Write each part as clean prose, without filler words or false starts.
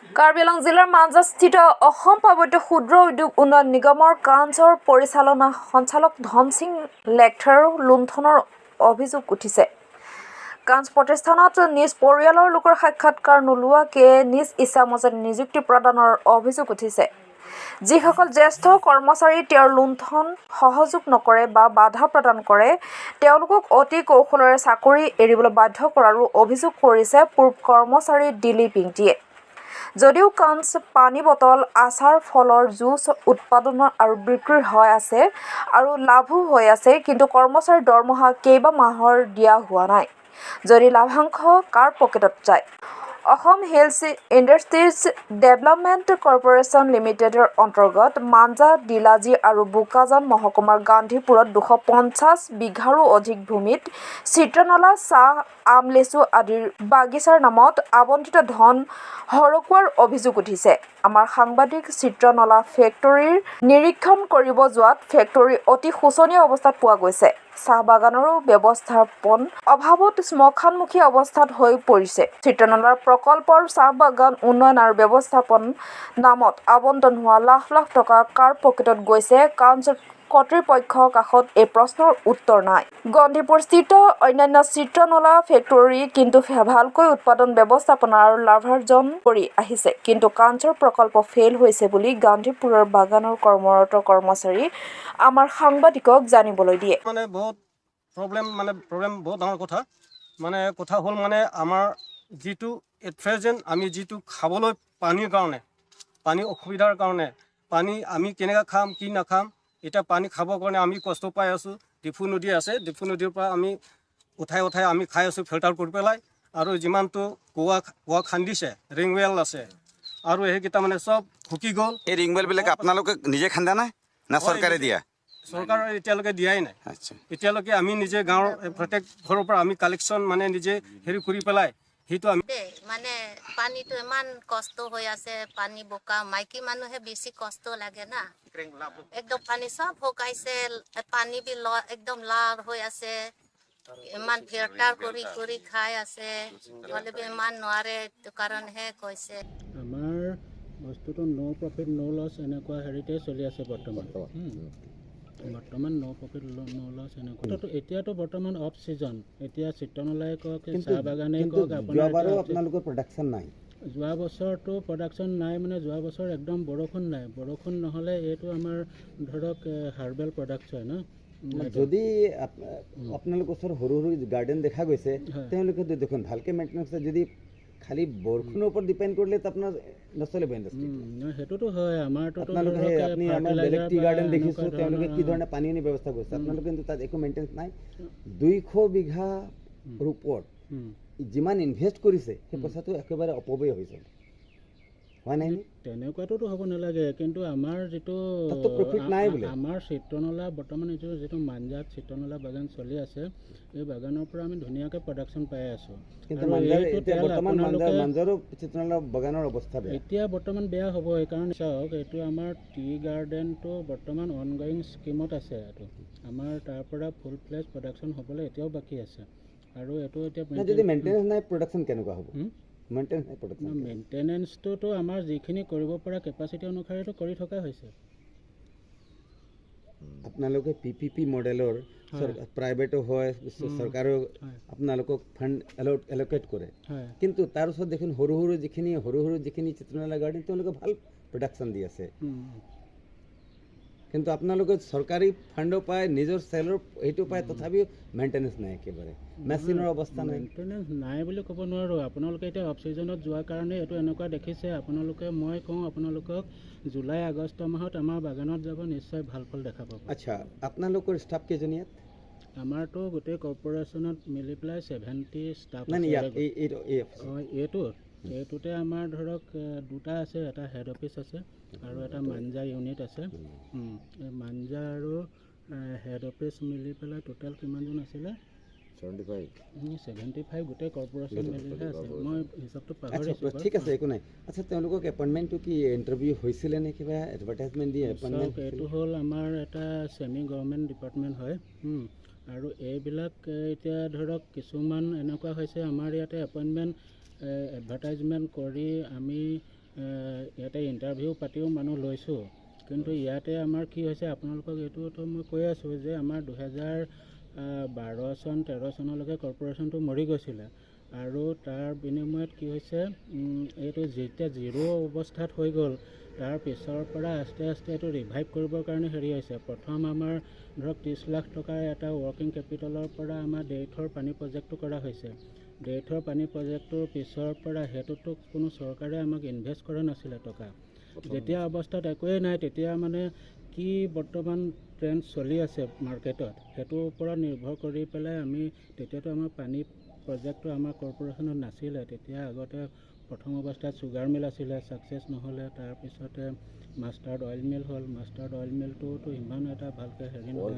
কাৰ্বি আংলং জিলাৰ মাঞ্জাস্থিত অসম পাৰ্বত্য ক্ষুদ্ৰ উদ্যোগ উন্নয়ন নিগমৰ কাঞ্চৰ পৰিচালনা সঞ্চালক ধনসিং লেখথাৰৰ লুণ্ঠনৰ অভিযোগ উঠিছে। কাঞ্চ প্ৰতিষ্ঠানত নিজ পৰিয়ালৰ লোকৰ সাক্ষাৎকাৰ নোলোৱাকে নিজ ইচ্ছামতে নিযুক্তি প্ৰদানৰ অভিযোগ উঠিছে। যিসকল জ্যেষ্ঠ কৰ্মচাৰী তেওঁৰ লুণ্ঠন সহযোগ নকৰে বা বাধা প্ৰদান কৰে, তেওঁলোকক অতি কৌশলেৰে চাকৰি এৰিবলৈ বাধ্য কৰাৰো অভিযোগ কৰিছে পূৰ্ব কৰ্মচাৰী দিলীপ ইংতিয়ে। যদিও কাঞ্চ পানী বটল, আচাৰ, ফলৰ জুচ উৎপাদন আৰু বিক্ৰী হৈ আছে আৰু লাভো হৈ আছে, কিন্তু কৰ্মচাৰীৰ দৰমহা কেইবা মাহৰ দিয়া হোৱা নাই। যদি লাভাংশ কাৰ পকেটত যায়? Assam hills industries development corporation লিমিটেডৰ অন্তৰ্গত মাঞ্জা, দিলাজী আৰু বোকাজান মহকুমাৰ গান্ধীপুৰত 250 বিঘাৰো অধিক ভূমিত চিত্ৰনলা, চাহ, আম, লেচু আদিৰ বাগিচাৰ নামত আবণ্টিত ধন সৰকোৱাৰ অভিযোগ উঠিছে। আমাৰ সাংবাদিক চিত্ৰনলা ফেক্টৰীৰ নিৰীক্ষণ কৰিব যোৱাত ফেক্টৰী অতি শোচনীয় অৱস্থাত পোৱা গৈছে। চাহ বাগানৰো ব্যৱস্থাপন অভাৱত শ্মশানমুখী অৱস্থাত হৈ পৰিছে। চিত্ৰনলাৰ প্ৰকল্পৰ চাহ বাগান উন্নয়ন আৰু ব্যৱস্থাপন নামত আবণ্টন হোৱা লাখ লাখ টকা কাৰ পকেটত গৈছে, কাঞ্চ কৰ্তৃপক্ষৰ কাষত এই প্ৰশ্নৰ উত্তৰ নাই। গন্ধীপুৰস্থিত অন্যান্য চিত্ৰনলা ফেক্টৰী কিন্তু ভালকৈ উৎপাদন, ব্যৱস্থাপনা আৰু লাভাৰ্জন কৰি আহিছে, কিন্তু কাঞ্চৰ প্ৰকল্প ফেইল হৈছে বুলি গান্ধীপুৰৰ বাগানৰ কৰ্মৰত কৰ্মচাৰী আমাৰ সাংবাদিকক জানিবলৈ দিয়ে। মানে বহুত প্ৰব্লেম, মানে প্ৰব্লেম বহুত ডাঙৰ কথা। মানে কথা হ'ল, মানে আমাৰ যিটো এট প্ৰেজেণ্ট আমি যিটো খাবলৈ পানীৰ কাৰণে, পানী অসুবিধাৰ কাৰণে, পানী আমি কেনেকৈ খাম, কি নাখাম, এতিয়া পানী খাবৰ কাৰণে আমি কষ্ট পাই আছোঁ। ডিফু নদী আছে, ডিফু নদীৰ পৰা আমি উঠাই উঠাই আমি খাই আছোঁ ফিল্টাৰ কৰি পেলাই। আৰু যিমানটো কুঁৱা খান্দিছে, ৰিং ৱেল আছে আৰু সেইকেইটা মানে চব শুকি গ'ল। এই ৰিংৱেলবিলাক আপোনালোকে নিজে খান্দা নাই না চৰকাৰে দিয়া? চৰকাৰে এতিয়ালৈকে দিয়াই নাই। এতিয়ালৈকে আমি নিজে গাঁৱৰ প্ৰত্যেক ঘৰৰ পৰা আমি কালেকশ্যন, মানে নিজে হেৰি কৰি পেলাই সেইটো আমি দেই, মানে পানীটো ইমান কষ্ট হৈ আছে। পানী বোকা, মাইকী মানুহে বেছি কষ্ট লাগে না। একদম পানী চব শুকাইছে, পানী বি একদম লাল হৈ আছে। ইমান ফিল্টাৰ কৰি কৰি খাই আছে, হ'লে বি ইমান নোৱাৰে, সেইটো কাৰণেহে কৈছে। আমাৰ বস্তুটো ন' প্ৰফিট ন' লছ এনেকুৱা হেৰিতে চলি আছে বৰ্তমান। বৰ্তমান ন' প্ৰফিট ন' লছ এনেকুৱা। এতিয়াতো বৰ্তমান অফ ছিজন। এতিয়া চিত্ৰনলাই কওক, চাহ বাগানেই কিন্তু কওক, আপোনাৰ যোৱাবাৰো এতিয়া off season। আপোনালোকৰ প্ৰডাকশ্যন নাই? যোৱা বছৰটো প্ৰডাকশ্যন নাই, মানে যোৱা বছৰ একদম বৰষুণ নাই। বৰষুণ নহ'লে এইটো আমাৰ ধৰক হাৰ্বেল প্ৰডাক্টছ হয় ন এইটো। যদি আপোনালোকৰ ওচৰত সৰু সৰু গাৰ্ডেন দেখা গৈছে, তেওঁলোকে দেখোন ভালকৈ মেইনটেনেঞ্চ। যদি খালি বৰষুণৰ ওপৰত ডিপেণ্ড কৰিলে তো আপোনাৰ নচলিব ইণ্ডাষ্ট্ৰি। নহয়, সেইটোতো হয়, আমাৰটোতো আপোনালোকে ধৰক সেই আপুনি আমাৰ বেলেগ ফাৰ্টিলাইজাৰ টি বা গাৰ্ডেন দেখিছোঁ, এনেকুৱা তেওঁলোকে কি ধৰণৰ ধৰণে পানী আনি ব্যৱস্থা কৰিছে। আপোনালোকে কিন্তু তাত একো মেইনটেনেঞ্চ নাই। 200 বিঘাৰ ওপৰত যিমান ইনভেষ্ট কৰিছে, সেই পইচাটো একেবাৰে অপব্যয় হৈছে, হোৱা নাই নে? তেনেকুৱাটোতো হ'ব নালাগে, কিন্তু আমাৰ যিটো তাততো profit নাই বোলে। আমাৰ চিত্ৰনলা বৰ্তমান এইটো যিটো মাঞ্জাত চিত্ৰনলা বাগান চলি আছে, এই বাগানৰ পৰা আমি ধুনীয়াকৈ প্ৰডাকশ্যন পাই আছোঁ। কিন্তু আৰু মাঞ্জাৰ এইটো এতিয়া তেল বৰ্তমান মাঞ্জাৰ আপোনালোকে মাঞ্জাৰো চিত্ৰনলা বাগানৰ অৱস্থা বেয়া। এতিয়া বৰ্তমান বেয়া হ'ব। সেইকাৰণে চাওক, এইটো আমাৰ টি গাৰ্ডেনটো বৰ্তমান অনগয়িং স্কীমত আছে। এইটো আমাৰ তাৰ পৰা ফুল ফ্লেজ প্ৰডাকশ্যন হ'বলৈ এতিয়াও বাকী আছে আৰু এইটো এতিয়া নাই, যদি মেইনটেনেঞ্চ নাই, প্ৰডাকশ্যন কেনেকুৱা হ'ব? হুম? মেইনটেনেঞ্চ নাই, প্ৰডাকশ্যন? মেইনটেনেঞ্চটোতো আমাৰ যিখিনি কৰিব পৰা কেপাচিটি অনুসাৰেতো কৰি থকা হৈছে। আপোনালোকে পিপিপি মডেলৰ প্ৰাইভেটো হয়, চৰকাৰেও আপোনালোকক ফাণ্ড এল'কেট কৰে। কিন্তু তাৰ ওচৰত দেখোন সৰু সৰু যিখিনি চিত্ৰনলা গাৰ্ডেন, তেওঁলোকে ভাল প্ৰডাকশ্যন দি আছে। কিন্তু আপোনালোকে চৰকাৰী ফাণ্ডো পায়, নিজৰ চেলৰ সেইটো পায়, তথাপিও মেইনটেনেঞ্চ নাই, একেবাৰে মেচিনৰ অৱস্থা নাই। মেইনটেনেঞ্চ নাই বুলি ক'ব নোৱাৰোঁ। আপোনালোকে এতিয়া অফ ছিজনত যোৱাৰ কাৰণে এইটো এনেকুৱা দেখিছে। আপোনালোকে, মই কওঁ আপোনালোকক, জুলাই আগষ্ট মাহত আমাৰ বাগানত যাব, নিশ্চয় ভাল ফল দেখা পাব। আচ্ছা, আপোনালোকৰ ষ্টাফ কেইজন ইয়াত? আমাৰতো গোটেই কৰ্পৰেশ্যনত মিলি পেলাই 70 ষ্টাফ নাই নাই আছে। ইয়াত এই এই এই অফিচত? অঁ, এইটোতে আমাৰ ধৰক দুটা আছে। এটা হেড অফিচ আছে আৰু এটা মাঞ্জা ইউনিট আছে। এই মাঞ্জা আৰু হেড অফিচ মিলি পেলাই টোটেল কিমানজন আছিলে? 75 গোটেই কৰ্পৰেশ্যন মিলিহে আছে। মই হিচাপটো পাহৰিছোঁ বাৰু। ঠিক আছে, একো নাই। আচ্ছা, তেওঁলোকক এপইণ্টমেণ্টটো কি ইণ্টাৰভিউ হৈছিলে নে কিবা এডভাৰটাইজমেণ্ট দি এপইণ্টমেণ্ট? চাওক, এইটো হ'ল আমাৰ এটা ছেমি গভৰ্ণমেণ্ট ডিপাৰ্টমেণ্ট হয়। আৰু এইবিলাক এতিয়া ধৰক কিছুমান এনেকুৱা হৈছে, আমাৰ ইয়াতে এপইণ্টমেণ্ট এডভাৰটাইজমেণ্ট কৰি আমি ইয়াতে ইণ্টাৰভিউ পাতিও মানুহ লৈছোঁ। কিন্তু ইয়াতে আমাৰ কি হৈছে, আপোনালোকক এইটোতো মই কৈ আছোঁ যে আমাৰ 2012 চন 13 চনলৈকে কৰ্পৰেশ্যনটো মৰি গৈছিলে। আৰু তাৰ বিনিময়ত কি হৈছে, এইটো যেতিয়া জিৰ' অৱস্থাত হৈ গ'ল, তাৰ পিছৰ পৰা আস্তে আস্তে এইটো ৰিভাইভ কৰিবৰ কাৰণে হেৰি হৈছে। প্ৰথম আমাৰ ধৰক 30 লাখ টকাৰ এটা ৱৰ্কিং কেপিটেলৰ পৰা আমাৰ ডেইথৰ পানী প্ৰজেক্টটো কৰা হৈছে। ডেইথৰ পানী প্ৰজেক্টটোৰ পিছৰ পৰা সেইটোতো কোনো চৰকাৰে আমাক ইনভেষ্ট কৰা নাছিলে টকা। যেতিয়া অৱস্থাত একোৱেই নাই, তেতিয়া মানে কি বৰ্তমান ট্ৰেণ্ড চলি আছে মাৰ্কেটত, সেইটোৰ ওপৰত নিৰ্ভৰ কৰি পেলাই আমি তেতিয়াতো আমাৰ পানী প্ৰজেক্টটো আমাৰ কৰ্পৰেশ্যনত নাছিলে। তেতিয়া আগতে প্ৰথম অৱস্থাত চুগাৰ মিল আছিলে, ছাকচেছ নহ'লে। তাৰপিছতে মাষ্টাৰ্ড অইল মিল হ'ল। মাষ্টাৰ্ড অইল মিলটোতো ইমান এটা ভালকৈ হেৰি নহয়।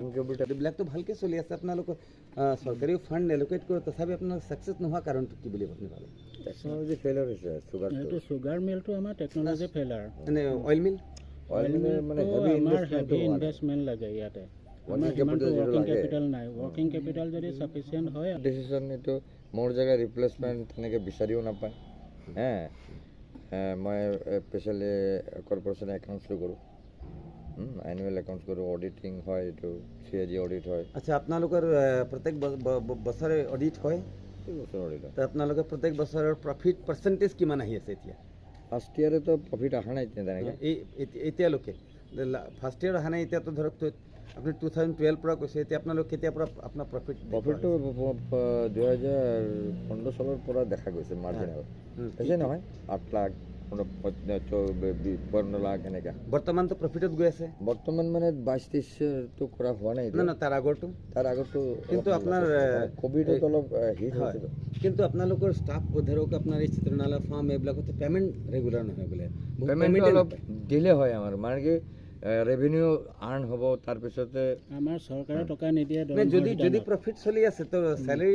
এইবিলাকতো ভালকৈ চলি আছে, আপোনালোকৰ চৰকাৰীও ফাণ্ড এলোকেট কৰে, তথাপি আপোনালোক ছাকচেছ নোহোৱা কাৰণটো কি বুলি আপুনি ভাবে? টেকন'লজি ফেইলাৰ হৈছে চুগাৰটো। এইটো চুগাৰ মিলটো আমাৰ টেকন'লজি ফেইলাৰ। মানে অইল মিল? অইল মিল মানে হেভি আমাৰ ইনভেষ্টমেণ্টটো হেভি হোৱা নাই। ইনভেষ্টমেণ্ট লাগে ইয়াতে। আমাৰ ৱৰ্কিং সিমানটো কেপিটেল যিটো ৱৰ্কিং লাগে, কেপিটেল নাই। ৱৰ্কিং কেপিটেল যদি চাফিচিয়েণ্ট হয়। ডিচিশ্যন এইটো মোৰ জেগাত ৰিপ্লেচমেণ্ট তেনেকৈ বিচাৰিও নাপায়। হে মই স্পেচিয়েলি কৰ্পৰেশ্যন একাউণ্টছটো কৰোঁ, এনুৱেল একাউণ্টছ কৰোঁ, অডিটিং হয়, এইটো চি এ জি অডিট হয়। আচ্ছা, আপোনালোকৰ প্ৰত্যেক বছৰে অডিট হয়? প্ৰত্যেক বছৰ অডিট হয়। তো আপোনালোকৰ প্ৰত্যেক বছৰৰ প্ৰফিট পাৰ্চেণ্টেজ কিমান আহি আছে এতিয়া? ফাৰ্ষ্ট ইয়েৰতো প্ৰফিট অহা নাই তেনেকৈ। এই এতিয়ালৈকে ফাৰ্ষ্ট ইয়েৰ অহা নাই। এতিয়াতো ধৰক আপুনি 2012 পৰা কৈছে, এতিয়া আপোনালোক কেতিয়াৰ পৰা আপোনাৰ প্ৰফিট? প্ৰফিটটো 2015 চনৰ পৰা দেখা গৈছে, মাৰ্জিনেল বেছি নহয়, 8 লাখ, 15 লাখ এনেকা। বৰ্তমানতো প্ৰফিটত গৈ আছে? বৰ্তমান মানে 22-23টো কৰা হোৱা নাই। নাই, তাৰ আগৰটো? তাৰ আগৰটো। কিন্তু আপোনাৰ ক'ভিডত অলপ হিট হয় হৈছিল। কিন্তু আপোনালোকৰ ষ্টাফ, ধৰক আপোনাৰ এই চিত্ৰনালা ফাৰ্ম এইবিলাকত পে'মেণ্ট ৰেগুলাৰ নহয় বোলে বহুত। পে'মেণ্টটো পে'মেণ্টেই অলপ নাপায়। ডিলে হয় আমাৰ, মানে কি ৰেভিনিউ আৰ্ণ হ'ব তাৰপিছতে। আমাৰ চৰকাৰে টকা নিদিয়ে নাই, দৰমহাৰ যদি ৰিটাৰ্ণত। প্ৰফিট চলি আছে তো চেলাৰী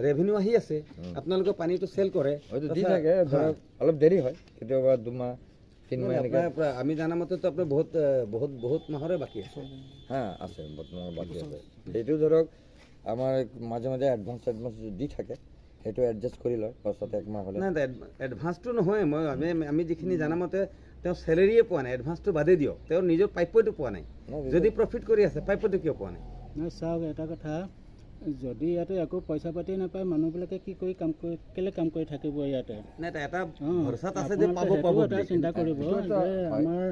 ৰেভিনিউ আহি আছে, আপোনালোকে পানীটো চেল কৰে। হয়তো দি থাকে, ধৰক অলপ দেৰি হয়, কেতিয়াবা 2 মাহ 3 মাহ এনেকৈ। আপোনাৰ আমি জানা মতেতো আপোনাৰ বহুত বহুত বহুত মাহৰে বাকী আছে। হা, আছে, বৰ্তমান বাকী আছে। সেইটো ধৰক আমাৰ মাজে মাজে এডভান্স এডভান্স দি থাকে, সেইটো এডজাষ্ট কৰি লয় পাছত একমাহ হ'লে। নাই, এডভান্সটো নহয়, মই আমি যিখিনি জানা মতে তেওঁ চেলেৰিয়ে পোৱা নাই। এডভান্সটো বাদেই দিয়ক, তেওঁৰ নিজৰ প্ৰাপ্যটো পোৱা নাই। নাই, যদি প্ৰফিট কৰি আছে, প্ৰাপ্যটো কিয় পোৱা নাই? নাই, চাওক, এটা কথা, যদি ইয়াতে একো পইচা পাতি নাপায়, মানুহবিলাকে কি কৰি কাম কৰি, কেলৈ কাম কৰি থাকিব ইয়াতে? নাই, এটা ভৰসাত আছে যে আপোনালোকে পাব সেইটোও পাব এটা বুলি। চিন্তা কৰিব সেইটো এটা যে হয়। আমাৰ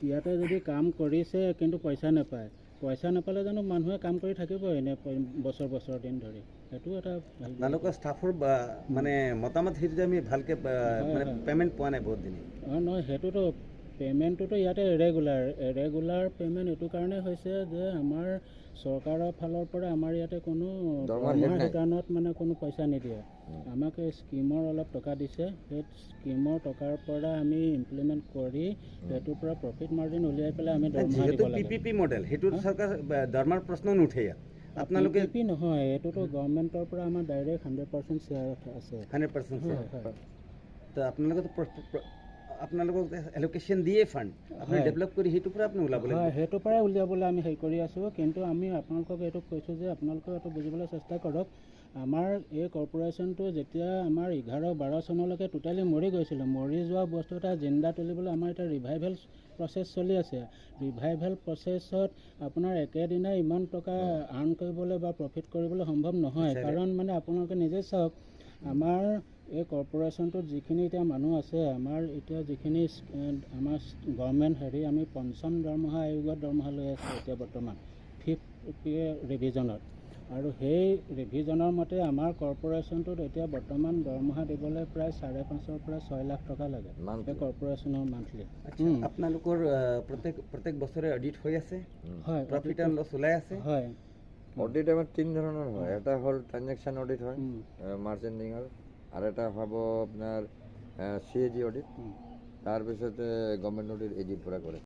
ইয়াতে যদি কাম কৰিছে কিন্তু পইচা নাপায়, পইচা নাপালে জানো মানুহে কাম কৰি থাকিব এনে বছৰ বছৰ দিন ধৰি? সেইটো এটা ভাবিব। আপোনালোকৰ ষ্টাফৰ মানে মতামত সেইটো যে আমি ভালকৈ মানে পে'মেণ্ট পোৱা নাই বহুত দিনে। অঁ, নহয়, সেইটোতো পে'মেণ্টটোতো ইয়াতে ৰেগুলাৰ ৰেগুলাৰ পে'মেণ্ট এইটো কাৰণে হৈছে যে আমাৰ চৰকাৰৰ ফালৰ পৰা আমাৰ ইয়াতে কোনো দৰমহাৰ হেড দৰমহাৰ নাই। শিতানত মানে কোনো পইচা নিদিয়ে। আমাক এই স্কীমৰ অলপ টকা দিছে। সেই স্কীমৰ টকাৰ পৰা আমি ইমপ্লিমেণ্ট কৰি সেইটোৰ পৰা প্ৰফিট মাৰ্জিন উলিয়াই পেলাই আমি দৰমহা যিহেতু দিব পি লাগে। পি পি মডেল, সেইটোত চৰকাৰ দৰমহাৰ প্ৰশ্ন নুঠে ইয়াত আপোনালোকে। পি নহয়, এইটোতো গভৰ্ণমেণ্টৰ পৰা আমাৰ ডাইৰেক্ট 100% শ্বেয়াৰ আছে। 100%? হয়। তো আপোনালোকে আপোনালোকক এলোকেশ্যন দিয়ে ফাণ্ড, আপুনি ডেভেলপ কৰি সেইটোৰ পৰা আপুনি ওলাব লাগিব। হয়, সেইটোৰ পৰাই উলিয়াবলৈ আমি হেৰি কৰি আছোঁ। কিন্তু আমি আপোনালোকক এইটো কৈছোঁ যে আপোনালোকে এইটো বুজিবলৈ চেষ্টা কৰক। আমাৰ এই কৰ্পৰেশ্যনটো যেতিয়া আমাৰ 11-12 চনলৈকে টোটেলি মৰি গৈছিলে, মৰি যোৱা বস্তু এটা জিন্দা তুলিবলৈ আমাৰ এতিয়া ৰিভাইভেল প্ৰচেছ চলি আছে। ৰিভাইভেল প্ৰচেছত আপোনাৰ একেদিনাই ইমান টকা আৰ্ণ কৰিবলৈ বা প্ৰফিট কৰিবলৈ সম্ভৱ নহয়। কাৰণ মানে আপোনালোকে নিজে চাওক, আমাৰ এই কৰ্পৰেশ্যনটোত যিখিনি এতিয়া মানুহ আছে, আমাৰ এতিয়া যিখিনি আমাৰ গভৰ্ণমেণ্ট হেৰি, আমি পঞ্চম দৰমহা আয়োগত দৰমহা লৈ আছোঁ এতিয়া বৰ্তমান ফিফ্থ পে ৰিভিজনত। আৰু সেই ৰিভিজনৰ মতে আমাৰ কৰ্পৰেশ্যনটোত এতিয়া বৰ্তমান দৰমহা দিবলৈ প্ৰায় 5.5ৰ পৰা 6 লাখ টকা লাগে এই কৰ্পৰেশ্যনৰ মান্থলি। আচ্ছা, আপোনালোকৰ প্ৰত্যেক প্ৰত্যেক বছৰে অডিট হৈ আছে? হয়। প্ৰফিট এণ্ড লছ ওলাই আছে? হয়। অডিট আমাৰ তিনি ধৰণৰ হয়। এটা হ'ল ট্ৰানজেকশ্যন অডিট হয় মাৰ্চ এণ্ডিঙৰ, আৰু এটা হ'ব আপোনাৰ চি এ জি অডিট, তাৰপিছতে গভৰ্ণমেণ্ট অডিট এ জিৰ পৰা কৰে।